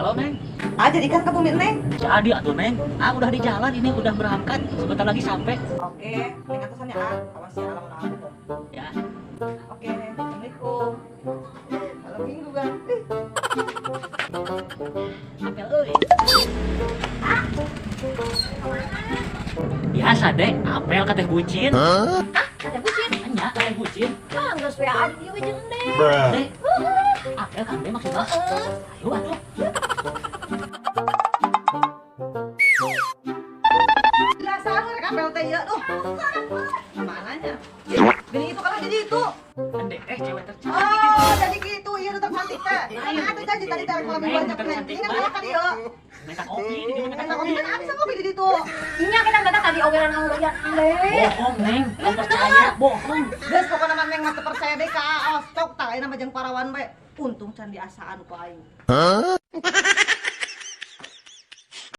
Halo, Neng. Ah, jadi kan ke bumi Neng. Jadi atuh, Neng. Ah, udah di jalan ini, udah berangkat. Sebentar lagi sampai. Oke, Neng atasannya ah. Awas ya, lamun aku. Ya. Oke, Assalamualaikum. Malam minggu kan. Apel euy. Biasa deh, apel ka teh bucin. Ada bucin. Nya, ka teh bucin. Ah, geus we adi dieu we jeung Neng. Deh. Apel kan deh maksudnya. Ayo atuh. Dasar rek apel teh ieu duh. Mananya? Gini itu kalau jadi itu. Ende eh cewek tercantik. Oh, jadi gitu. Iya, udah tercantik teh. Nah, atuh janji tadi teh malam minggu Neng, aja Neng. tercantik Ini kan ka dieu. Minta kopi, ini dia minta Minta kopi. kopi kan bisa ngopi di ditu. Nya kita mah tadi ogeran ngawean Neng. Bohong, Neng. Gak percaya, bohong. Geus pokona mah Neng mah teu percaya deui ka aos cok tah ayeuna mah jeung parawan bae. Untung can diasaan ku aing.